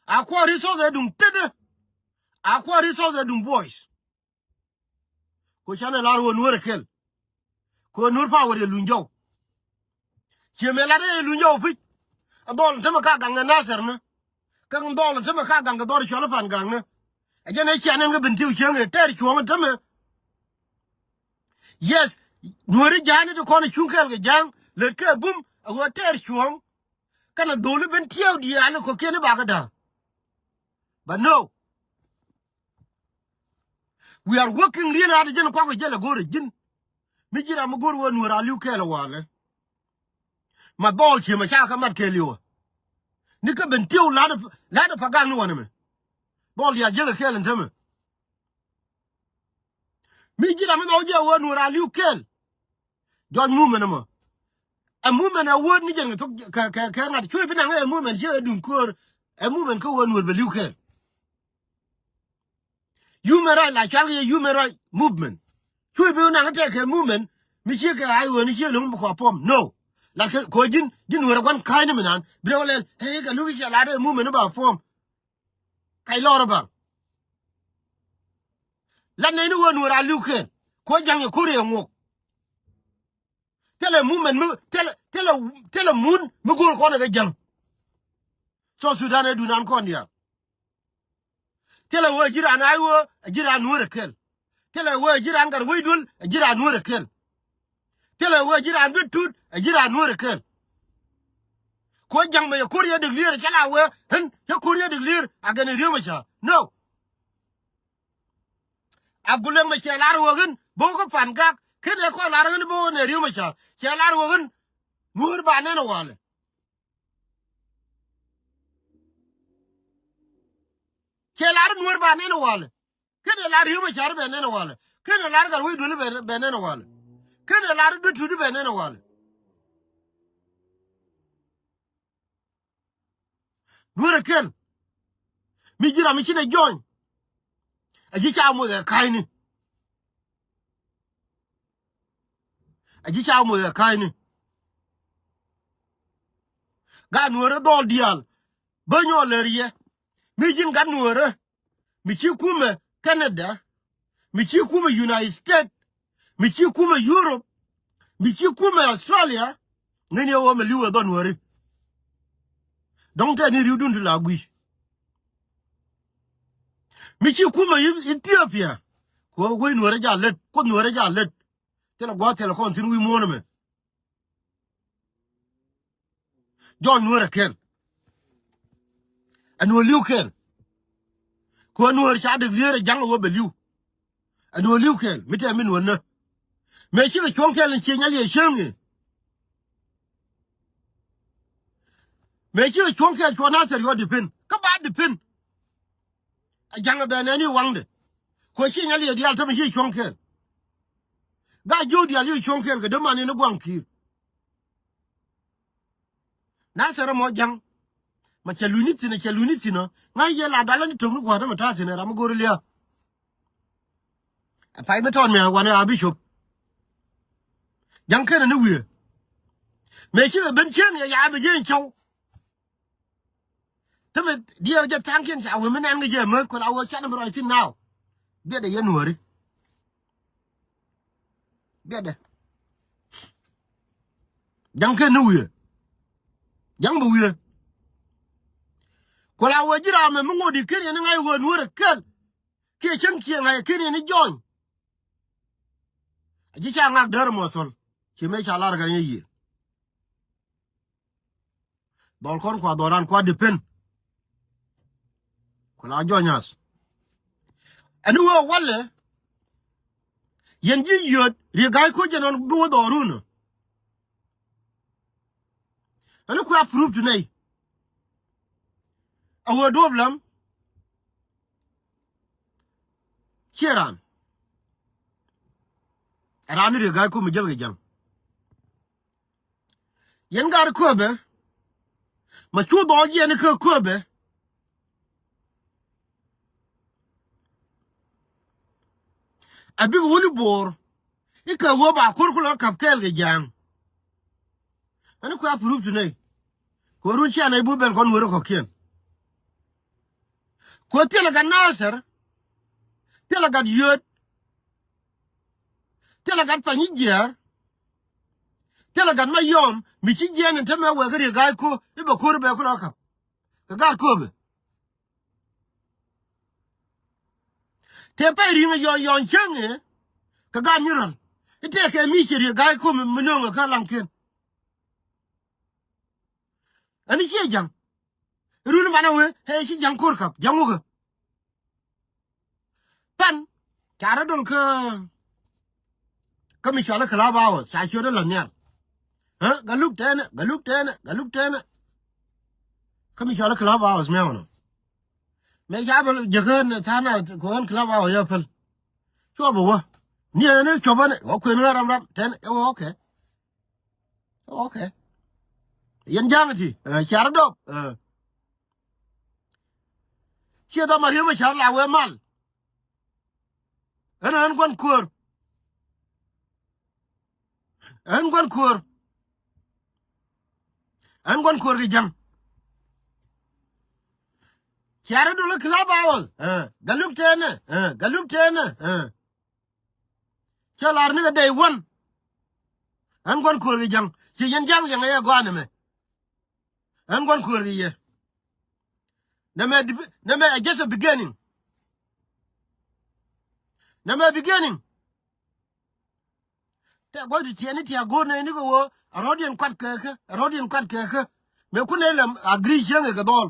A kua̱r resource ɛ duŋ tetdä. A kua̱r resource ɛ duŋ boys. Ku canɛ lar wä nuɔ̱ɔ̱rɛ kɛl. Ku nuɔ̱ɔ̱r power yɛ luny jɔw. Ciɛ mëë lat ɛ luny jɔw pi̱c. Ɛ dhɔl tämɛ ka gaŋ ɛ Nasir ni. Kä dhɔl tämɛ ka gaŋ kɛ dhɔr cuɔl pan gaŋ ni. Ɛ jɛn ɛ cian ɛn kä Bentiu cieŋ ɛ tɛɛr cuɔ̱ŋ tämɛ. Yes, nuɔ̱ɔ̱ri ja̱a̱ni ti kɔn cuŋ kɛɛl kɛ ja̱a̱ŋ lät kɛ bum a ɣöö tɛɛr cuɔ̱ŋ. Kɛnɛ dholi ben tiɛɛw diaal kɔ̱kiɛn i̱ bakä da̱a̱. But no. We are working real hard jɛn kuak kɛ jɛl a go̱o̱rɛ ji̱n. Mi ji̱n ram mi go̱o̱r wee nuɔ̱ɔ̱r a li̱w kɛɛl a walɛ. Ma dhɔl cië ma ca kä mat kɛɛliw ɛ. Ni kä Bentiu lat lat ɛ pa gak ni wanɛ mɛ. Dhɔl diaal jiäk ɛ kɛɛl ɛn tämɛ. Mi ji̱ ram mi dhɔk jiɛ wee nuɔ̱ɔ̱r a li̱w kɛɛl. Jɔt movement ɛmɔ. Ɛ movement ɛ word ni jɛn kɛ thok kɛ kɛ kɛ ŋa̱t cuɛ bi naŋ ɛ movement ciɛ ɛ duŋ köör. Ɛ movement kä wee nuɔ̱ɔ̱r bɛ li̱w kɛɛl. Human right la cual kɛ human right movement. Cuɛ bi naŋ tɛk kɛ movement mi ciɛ kɛ ay ɣöö ni ciɛ lo̱ŋ bi kua form. No. La kɛ kɔ ji̱n ji̱n wër ɛ gua̱n ka̱a̱cni mi naan bi rɛ wä lɛl ɛ kɛ luk i̱ cɛ lat ɛ movement i̱ ba form. Kac lɔr i̱ baŋ. La nɛy ni ɣöö nuɔ̱ɔ̱r a li̱w kɛɛl kɔ ja̱ŋ yɛ ko̱r yɛ ŋuɔk. Thilɛ movement mi thilɛ thilɛ thilɛ mun mi go̱o̱r kɔn ɛ kɛ ja̱ŋ. South Sudan ɛ dunan kɔn diaal. Thilɛ wee ji̱ raan a wee a ji̱ raan nueer ɛ kɛl. Thilɛ wee ji̱ raan gat wec duel a ji̱ raan nueer ɛ kɛl. Thilɛ wee ji̱ raan bi tut a ji̱ raan nueer ɛ kɛl. Kuɔ ja̱ŋ mɛ yɛ ko̱r yɛ dek lier cɛ la wee ɣän cɛ ko̱r yɛ dek lier a gɛn ɛ riek mɛ ca. No. A gulɛŋ mɛ cɛ lar wee ɣän bo̱o̱k kä pan gak ken ɛ kɔn lar ɣän bo̱o̱k nɛ riek mɛ ca cɛ lar wee ɣän nueer ba nɛn ɛ walɛ. Cɛ lar nuɔ̱ɔ̱r ba nɛn walɛ. Ken ɛ lar yio̱mɛ car bɛ nɛn walɛ. Ken ɛ lar gat wec duel bɛ bɛ nɛn walɛ. Ken ɛ lar duet tut bɛ nɛn walɛ. Nuɔ̱ɔ̱r ɛ kɛl. Mi ji̱ ram mi ci nɛ jɔny. A ji̱ ca moc ɛ ka̱a̱cni. A ji̱ ca moc ɛ ka̱a̱cni. Gat nuɔ̱ɔ̱rä dhɔl diaal bä nyɔɔl lär yɛ. Mi ji̱n gat nuɔ̱ɔ̱rä mi ci kumɛ Canada, mi ci kumɛ United States, mi ci kumɛ Europe, mi ci kumɛ Australia. Ŋäcni ɛ ɣöö mɛ li̱w ɛ dhɔl nuɔ̱ɔ̱ri. Dɔ̱ŋ tɛni ri̱wdun ti la gui̱c. Mi ci kumɛ Ethiopia. Ku ɣöö wec nuɔ̱ɔ̱rä ja lät kuoth nuɔ̱ɔ̱rä ja lät. Thilɛ gua̱a̱th thilɛ kɔn thi̱n wi̱i̱ muɔ̱ɔ̱n ɛmɛ. Jɔl nueer ɛ kɛl. Ɛ nueer li̱w kɛl. Ku ɛ nueer ca dek lier ɛ ja̱ŋ ɛ wä bɛ li̱w. Ɛ nueer li̱w kɛl mi tɛm mi nueer nä. Mëë cikɛ cuɔ̱ŋ kɛl in cie nyal yɛ cieŋ i̱. Mëë cikɛ cuɔ̱ŋ kɛl cuɔ Nathɛr yɔ depend kä ba depend. A ja̱ŋ a bɛ nɛni waŋdɛ. Kuɛ ci nyal yɛ diaal tämɛ ci cuɔ̱ŋ kɛɛl. Ga jiök diaal ci cuɔ̱ŋ kɛɛl kɛ däman in i̱ gua̱ŋ ki̱i̱r. Nathɛr ɛmɔ ja̱ŋ Ma cɛ luny ni thi̱n, cɛ luny ni thi̱n ɔ. Ŋa̱c yɛ la dalä ni to̱k ni gua̱a̱th ɛmɛ ta̱a̱ thi̱n ɛ ram mi go̱o̱r lia̱a̱. Ɛ pay mi tɔɔt mi ɛ wanɛ a bishop. Ja̱ŋ kenɛ ni wi̱i̱. Mëë cikɛ ben cieŋ yɛ ya bi jiɛn cɔw. Te mi diɛw jɛ tha̱a̱ŋkiɛn ca wee mi nɛn kɛ jɛ mäth kuɛ la wee canɛ mi ruac thi̱n naaw. Biɛtdɛ yɛn nuääri. Biɛtdɛ. Ja̱ŋ ken ni wi̱i̱. Ja̱ŋ bi wi̱i̱. Kuɛ la wee ji̱ ram mi ŋot i̱ ken yɛn i̱ ŋa̱c wee nuäärɛ kɛl. Kiɛ cäŋ kiɛ ŋa̱c i̱ ken yɛn i̱ jɔny. A ji̱ ca ŋak däär mɔ thol. Ci mëë ca lar kɛ ni yiëë. Dhɔl kɔn kua dhɔl ran kua depend. Ku la jɔny ath. Ɛn wee walɛ. Yɛn ji̱ yio̱t Riek Gai Kok jɛn ɣän bi wä dhɔl run. Ɛn kua proof to nɛy. A wee duɔ̱ɔ̱p lam. Ciɛ ran. Ɛ ran ni Riek Gai Kok mi jäl kɛ ja̱ŋ. Yɛn gat Kööbɛ. Ma cu dhɔɔl jiɛn kä Kööbɛ. A bik wuni bo̱o̱r. I̱ kɛ ɣöö ba ko̱r kulɔ käp kɛɛl kɛ ja̱a̱ŋ. Ɛn kuɛ a proof to nɛy. Kuɛ run cia nɛy bu bɛl kɔn weri kɔ̱kiɛn. Kuɛ thilɛ gat Nathir. Thilɛ gat Yio̱t. Thilɛ gat Panyijiɛɛr. Thilɛ gat Mayɔm mi ci jiɛɛn in te mɛ wee kä Riek Gai Kok i̱ bɛ ko̱r i̱ bɛ kulɔ käp. Kɛ gat Kööbɛ. Tëë pɛy ri̱ŋ ɛ yɔn yɔn cäŋ ëë kɛ gat Nyirɔl. I̱ tëëkɛ mi ci Riek Gai Kok mi nööŋ ɛ kä Laŋkiɛn. Ɛn i̱ ciɛ ja̱ŋ. Run manɛ wee ɛ ci ja̱ŋ ko̱r käp ja̱ŋ wukɛ. Pan ca rɔ dol kä kä mi cɔal i̱ Club House ca ciöt i̱ la nhial. Ɛ Galuk tɛnɛ, Galuk tɛnɛ, Galuk tɛnɛ. Kä mi cɔal i̱ Club House miaw nɔ. Mëë ca bä jäkä ni tha̱a̱ŋ na kɛ ɣän Club House yɛ päl. Cuɔ bä wä ni ɛn i̱ cuɔpä ni wä kuën ɣä ram ram tɛnɛ ɛ wä okay. Okay. Yɛn ja̱ŋ ti ɛ cia rɔ dɔp ɛ. Ciɛ dhɔm a ri̱em a ca la wee mal. Ɣän ɣän gua̱n kuäär. Ɣän gua̱n kuäär. Ɣän gua̱n kuäär kɛ ja̱ŋ. Cia rɔ dol i̱ Club House ɛ Galuk tɛnɛ ɛ Galuk tɛnɛ ɛ. Cä lar ni kɛ day one. Ɣän gua̱n kuäär kɛ ja̱ŋ ci yɛn ja̱ŋ liɛŋ ɛ yɛ gɔaa nɛmɛ. Ɣän gua̱n kuäär kɛ yɛ. Nɛmɛ dip- nɛmɛ ɛ just a beginning. Nɛmɛ beginning. Tɛ gua̱c ti tiɛɛni tiak go̱o̱r nɛy ni kɛ ɣöö a rɔ̱diɛn kuat kɛ kä a rɔ̱diɛn kuat kɛ kä. Mëë kun nɛy lɛ agree cieŋ ɛ kɛ dhɔl.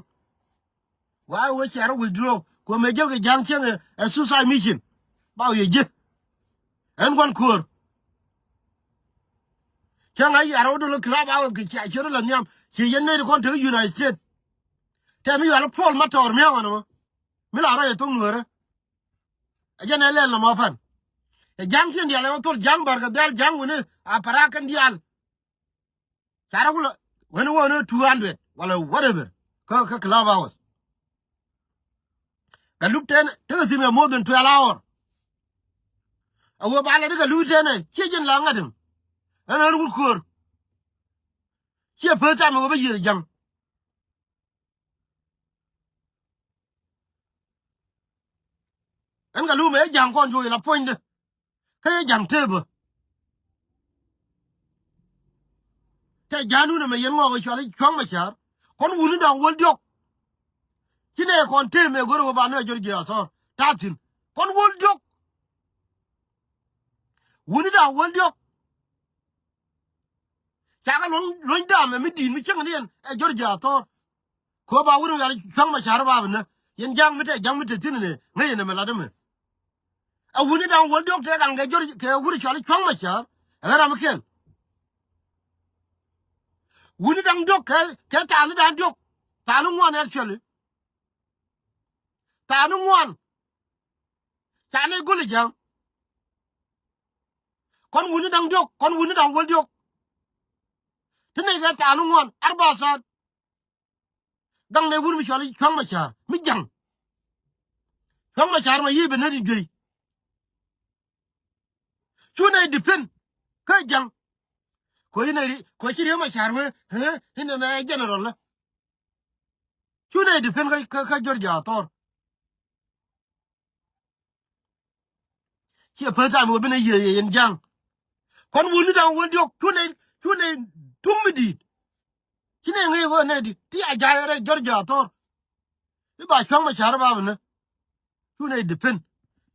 Wa wee cia rɔ withdraw kuɛ mëë jäl kɛ ja̱ŋ cieŋ ɛ suicide mission. Ba wi̱i̱ ji̱. Ɛn gua̱n kuäär. Cä ŋa̱c yar wä dol i̱ Club House kɛ cia ciöt i̱ la nhiam ci yɛn nɛy ti kɔn tek i̱ United States. Tɛm i̱ yual i̱ Paul Matɔɔr mia̱a̱ŋ ɛn ɛmɔ. Mi la rɔy ɛ thok nueerä. Ɛ jɛn ɛ lɛl nɔmɔ pan. Ɛ ja̱ŋ ciɛn diaal ɛ wä thol ja̱ŋ bär kɛ dhial ja̱ŋ wuni a parak kɛn diaal. Ca rɔ kulɛ wen wä ni two hundred wala whatever kä kä Club House. Kɛ luk ten tekɛ thi̱n kɛ more than twelve hour. A wee ba lɛ ti kɛ luk ten ɛ ciɛ jɛn la ŋa̱t im. Ɛn ɣän wut köör. Ciɛ peth tam ɛ wee bä yiëë ja̱ŋ. Ɛn kɛ luk mɛ ja̱ŋ kɔn juɔc la puɔ̱nydɛ. Kä yɛ ja̱ŋ tëëpä. Tɛ ja̱a̱n wun ɛmɛ yɛn ŋɔɔk ɛ cual i̱ cua̱ŋ mɛ ca̱r. Kɔn wuni da̱ŋ wäl diɔ̱k. Ci nɛ kɔn tëë mɛ go̱r ɛ wä ba nɛ jɔr jiɛ athɔr ta̱a̱ thi̱n. Kɔn wäl diɔ̱k. Wuni da̱ŋ wäl diɔ̱k. Cakɛ luɔ̱ny luɔ̱ny da̱a̱m ɛmɛ mi di̱i̱t mi cäŋ ni ɛn ɛ jɔr jiɛ athɔr. Kɛ ɣöö ba wut in wial cua̱ŋ mɛ ca̱r ba bi nä yɛn ja̱ŋ mi te ja̱ŋ mi te thi̱n inɛ ŋäc inɛ mɛ lat ɛmɛ. A wuni da̱ŋ wäl diɔ̱k tëë kaŋ kɛ jɔr kɛ wut in cual i̱ cua̱ŋ mɛ ca̱r ɛ ɣän ram mi kɛl. Wuni da̱ŋ diɔ̱k kɛ kɛ thaani da̱ŋ diɔ̱k thaani ŋuan actually. Thaani ŋuan. Thaani gul i̱ ja̱ŋ. Kɔn wuni da̱ŋ diɔ̱k kɔn wuni da̱ŋ wäl diɔ̱k. Ti nɛy kɛ thaani ŋuan arba thaat. Gaŋ nɛ wur mi cɔal i̱ Cuɔ̱ŋ Macar mi ja̱ŋ. Cuɔ̱ŋ Macar ma yiëë ben nɛ di juey. Cu nɛ depend kä ja̱ŋ. Kɔ inɛ ri kɔ ci Riek Macar wee, eh, inɛ mɛ general la. Cu nɛ depend kä, kä, kä Georgia Athor. Ciɛ first time wä bi nɛ yiëë yɛ yɛn ja̱ŋ. Kɔn wuni da̱ŋ wä diɔ̱k cu nɛ, cu nɛ tuŋ mi di̱i̱t. Ci nɛ ŋäc ɣöö nɛ di ti a ja̱a̱c rɛy Georgia Athor. I̱ ba Cuɔ̱ŋ Macar ba bi nɛ. Cu nɛ depend.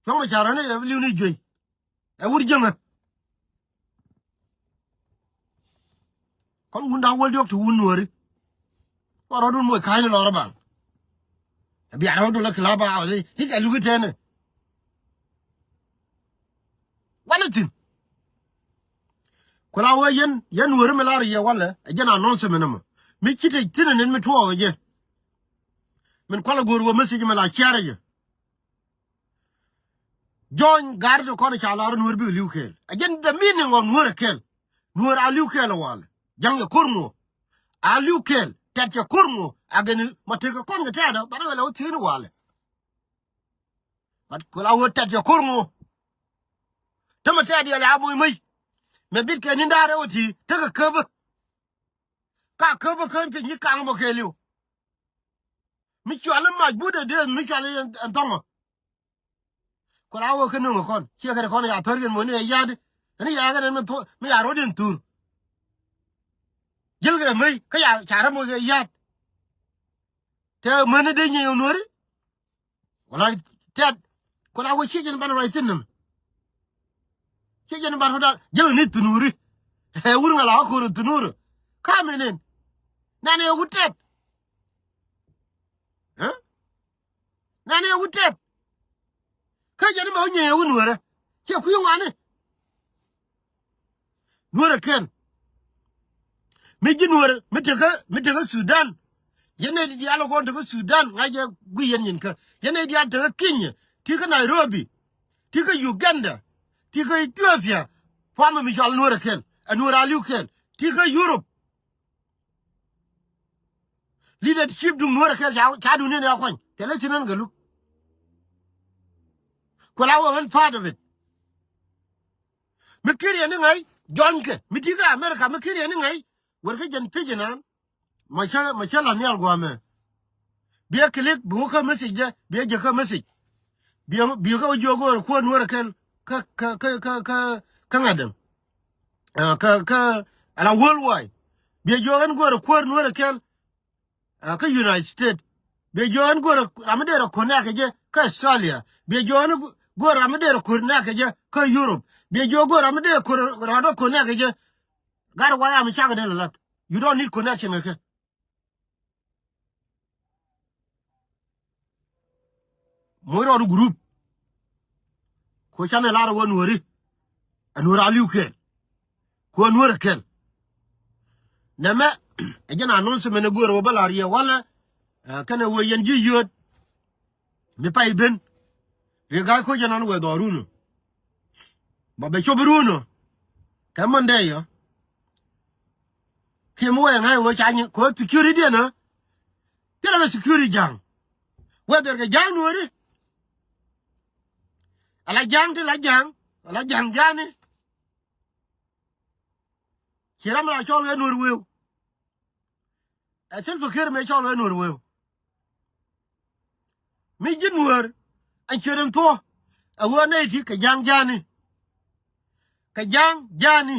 Cuɔ̱ŋ Macar ɣän ɛ li̱w ni juey. Ɛ wur jiäŋä. Kɔn wun da̱ŋ wäl diɔ̱k ti wun nuääri. Kɔn rɔ̱dun moc ka̱a̱cni lɔr ɛ baŋ. Ɛ bia rɔ̱dun lä club house i̱ kɛ luki tɛnɛ. Wanɛ thi̱n. Ku la wee yɛn, yɛn nuääri mi lar yɛ walɛ ɛ jɛn announcement ɛmɔ. Mi ci te thi̱n ɛn mi tuɔɔk ɛ jɛ. Min kualɛ go̱o̱r wä message mi la ciarɛ jɛ. Jɔny ga̱r ti kɔn ca lar nuɔr bik li̱w kɛɛl. A jɛn the meaning of nuɔr a kɛɛl. Nuɔr a li̱w kɛɛl walɛ. Ja̱ŋ yɛ ko̱r ŋuɔ. A li̱w kɛɛl. Tɛt yɛ ko̱r ŋuɔ. A gɛn ma tek kɔn kɛ tɛɛdä. Banɛ wɛlɛ wä thieen walɛ. But kula wä tɛt yɛ ko̱r ŋuɔ. Tämɛ tɛɛt yɛ la moc mäc. Mɛ bit kɛ ni̱n da̱a̱r ɛ wä ti. Tekɛ käpä. Ka käpä kä piny nyi kaŋ bä kɛɛliw. Mi cuali mac but ɛ dee mi cuali ɛn thɔŋɔ. Ku la wä kä nöŋ kɔn ciɛ kɛn kɔn ya thär yɛn moni ɛ ya̱t. Ɛn ya kɛn mi thur mi ya rot in thur. Jil kɛ mei kä ya ca rɛ mɔ kɛ ya̱t. Tɛ meni dee nyɛ yɛ nuɔri. Wala tɛt ku la wä ciɛ jɛn ban ruac thin nɛm. Ciɛ jɛn ban ruac jil ni thunuri. Ɛ wur ŋa la wä kor thunuri. Ka minin. Nani ɛ wut tɛt. Ɛ? Nani ɛ wut tɛt. Kä jɛn mɛ wä nyɛ yɛ wut nuɔrɛ. Ciɛ kui̱ ŋuani. Nuɔrɛ kɛn. Mi ji̱ nuɔrɛ mi tekä mi tekä Sudan. Yɛn nɛ diaal kɔn tekä Sudan ŋa̱c jɛ guiy yɛn nyin kä. Yɛn nɛ diaal tekä Kenya. Ti kä Nairobi. Ti kä Uganda. Ti kä Ethiopia. Puamɛ mi cɔal nuɔrɛ kɛn. Ɛ nuɔrɛ aliu kɛn. Ti kä Europe. Leadership duŋ nuɔrɛ kɛn ca ca duŋ ni ni a kuany. Thilɛ ci nän gɛ luk. Ku la wä ɣän part of it. Mi kir yɛn ni ŋäc jɔnykɛ mi ti̱i̱ kä America mi kir yɛn ni ŋäc. Wär kä jɛn pi̱c inan. Ma cä ma cä la nhial guamɛ. Biɛ click bi wä kä message jɛ biɛ jɛ kä message. Biɛ biɛ kä wä jiök wä kuäär nuɔrɛ kɛl kä kä kä kä kä ŋa̱t däŋ. Kä kä ala worldwide. Biɛ jiök ɛn guäär kuäär nuɔrɛ kɛl. Kä United States. Biɛ jiök ɛn guäär ram mi dee rɔ connect kɛ jɛ kä Australia. Biɛ jiök ɛn guäär ram mi dee rɔ connect kɛ jɛ kä Europe. Biɛ jiök guäär ram mi dee rɔ connect kɛ jɛ. Gat wayam cakɛ dee lɛ lat. You don't need connection kɛ kɛ. Moc rɔɔdu group. Ku canɛ lar wä nuɔri. Ɛ nuɔr aliu kɛl. Ku ɛ nuɔr ɛ kɛl. Nɛmɛ ɛ jɛn announcement ɛ go̱o̱r wä bä lar yɛ walɛ. Kɛnɛ wee yɛn ji̱ yio̱o̱t. Mi pay ben. Ri ga̱a̱c koc jɛn ɔn wee dhɔɔrun ɔ. Ba bɛ cop run ɔ. Kɛ Monday ɔ. Kiɛ mi wee ŋa̱c wee ca nyin kɛ wee security diɛn ɔ. Thilɛ kɛ security ja̱a̱ŋ. Whether kɛ ja̱a̱ŋ nuɔ̱ɔ̱ri. Ala ja̱a̱ŋ ti la ja̱a̱ŋ. Ala ja̱a̱ŋ ja̱a̱ni. Ci ram la cɔl kɛ nuɔ̱ɔ̱r weu. Ɛ Salva Kiir mëë cɔl kɛ nuɔ̱ɔ̱r weu. Mi ji̱ nuäär ɛ ciöt ɛn thuɔ̱k. Ɛ ɣöö nɛy ti kɛ ja̱a̱ŋ ja̱a̱ni. Kɛ ja̱a̱ŋ ja̱a̱ni.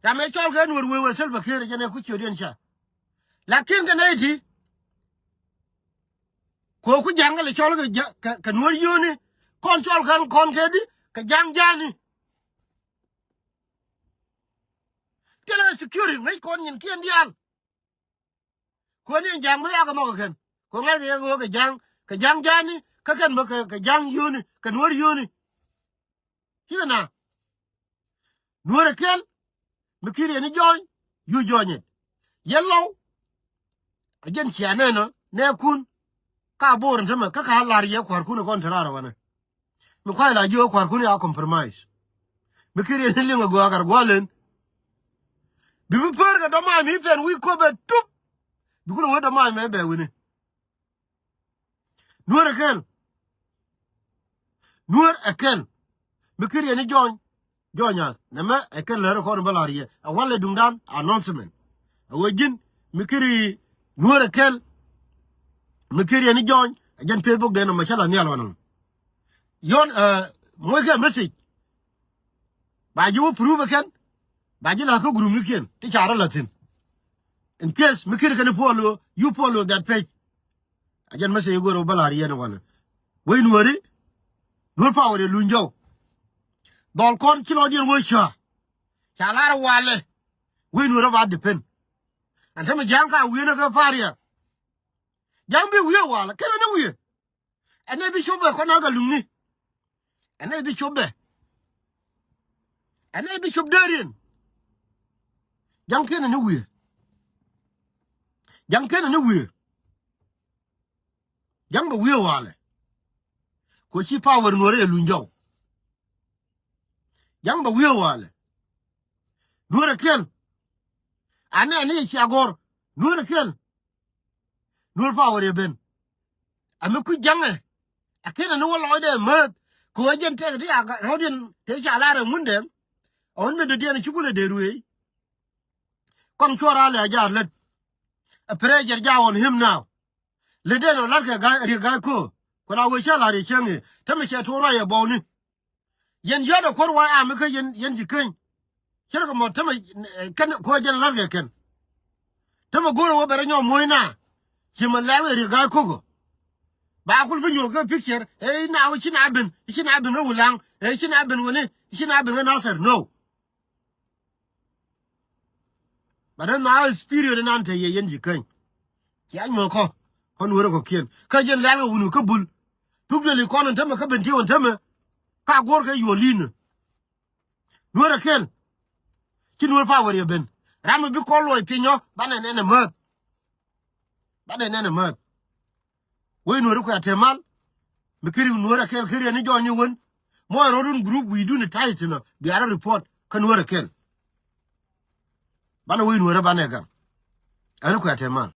Ram ëë cɔl kɛ nuäär wëë wëë Salva Kiir ɛ jɛn ɛ ku ciöt yɛn ca. Lakin kɛ nɛy ti. Kɛ ɣöö ku ja̱a̱ŋ kɛ lɛ cɔl kɛ, kɛ nuäär yio̱o̱ni. Kɔn cɔl kɛn kɔn kɛ di kɛ ja̱a̱ŋ ja̱a̱ni. Thilɛ security ŋäc kɔn nyin kiɛn diaal. Kuäär ni ja̱a̱ŋ mi yakɛ nhɔk kɛ kɛn. Kuäär ŋa̱ckɛ yɛ ɣöö kɛ ja̱a̱ŋ, kɛ ja̱a̱ŋ ja̱a̱ni, kä kɛn bä kɛ, kɛ ja̱a̱ŋ yio̱o̱ni, kɛ nuäär yio̱o̱ni. Cikɛ na. Nuäär ɛ kɛl, mi ki̱i̱r yɛn i̱ jɔɔny, yu jɔɔny it. Yɛn lɔw, a jɛn cia nɛn ɔ, nɛɛkun, ka bo̱o̱r in tämɛ, kä ka la̱r yɛ kua̱rkun ɛ kɔn te raar ɛ wanɛ. Mi kuay la jiök kua̱rkun ya compromise. Mi kiri ni liŋ a gɔaa kar gua̱l en. Bi bi pär kɛ dɔ̱ma mi pɛn wi̱i̱ köpɛ tup. Bi kulɛ wä dämac mɛ bɛ wi̱ni. Nuäär ɛ kɛl. Nuäär ɛ kɛl. Mi kiri yɛn i̱ jɔny. Jɔny ath. Nɛmɛ ɛ kɛl lär ɛ kɔn bä la̱r yɛ. Ɛ walɛ duŋdan announcement. Ɛ wee ji̱n mi kiri nuäär ɛ kɛl. Mi kiri yɛn i̱ jɔny. Ɛ jɛn Facebook dɛn ɛ mɛ cä la nhial wanɔ. Yɔn, ɛ, moc kɛ message. Ba ji̱ wä proof ɛ kɛn. Ba ji̱ la kä group ni kiɛn. Ti ca rɔ la thi̱n. In case mi kiri kɛn i̱ follow, you follow that page. A jɛn message i̱ go̱r ɛ wä bä la̱r yɛn ɛ wanɔ. Wec nuääri. Nuäär power ɛ luny jɔw. Dhɔl kɔn ci lɔcdiɛn wä cua. Ca lar walɛ. Wec nuäär ɛ ba depend. Ɛn tämɛ ja̱ŋ ka wi̱i̱ ni kä pa̱a̱r yɛ. Ja̱ŋ bi wi̱i̱ walɛ. Kɛn ni wi̱i̱. Ɛn ɛ bi cop bɛ kɔn a kɛ luŋni. Ɛn ɛ bi cop bɛ. Ɛn ɛ bi cop dee rien. Ja̱ŋ kiɛn ni wi̱i̱. Ja̱ŋ kiɛn ni wi̱i̱. Ja̱ŋ bɛ wi̱i̱ walɛ. Ko ci power nuäär ɛ luny jɔw. Ja̱ŋ bɛ wi̱i̱ walɛ. Nuäär ɛ kɛl. Anɛ ni cia gɔr. Nuäär ɛ kɛl. Nuäär power ɛ ben. Ɛ mi kui̱ ja̱ŋɛ. Ɛ kɛn ni wä lɔcdɛ määth. Kɛ ɣöö jɛn tɛk ti a rɔ̱diɛn tëë ca lar ɛ ŋundɛ. Ɛ ɣän mi dɔ̱diɛn ci kulɛ dee ruëëc. Kɔn cuɔr a lɛ a jaat lät. Ɛ pressure ja on him now. Lät den ɔ la̱rkɛ ga̱a̱c riɛk ga̱a̱c köö. Ku la wee cä la̱r yɛ cäŋ i̱ tämɛ cɛ tuɔɔr ruac ɛ bɔwni. Yɛn yɔ̱t ɛ kuäär wa̱a̱ ami kä yɛn, yɛn ji̱ keny. Cärkɛ mɔ tämɛ, eh, kɛn kuäär jɛn la̱rkɛ kɛn. Tämɛ go̱o̱rɛ wä bɛ rɛ nyɔk muɔ̱c na. Ci mɛ lɛl ɛ riɛk ga̱a̱c kökö. Ba kul bi nyuɔ̱th kä picture ɛ i̱ na wä ci na ben, ci na ben kä Wulaŋ, ɛ ci na ben wä ni, ci na ben kä Nasir. No. But then now spirit in ante yɛ yɛn ji̱ keny. Ci any mɔ kɔ kɔn wärä kɔ kiɛn kä jɛn lɛl kɛ wun kä bul. Thuk duel ikɔn in tämɛ kä ben tiw in tämɛ. Ka guɔr kɛ yuɔl li̱n. Nuäär ɛ kɛl. Ci nuäär power yɛ ben. Ram mi bi kɔn luɔc pinyɔ banɛ nɛn ɛ määth. Banɛ nɛn ɛ määth. Wec nuäri kuɛ a te mal. Mi keri nuäri a kɛl keri ani jɔny ni wen. Mɔ ɛ rɔdun group wi̱i̱dun ɛ ta̱y thinɔ bia rɔ report kä nuäri a kɛl. Banɛ wec nuäri banɛ gam. Ani kuɛ a te mal.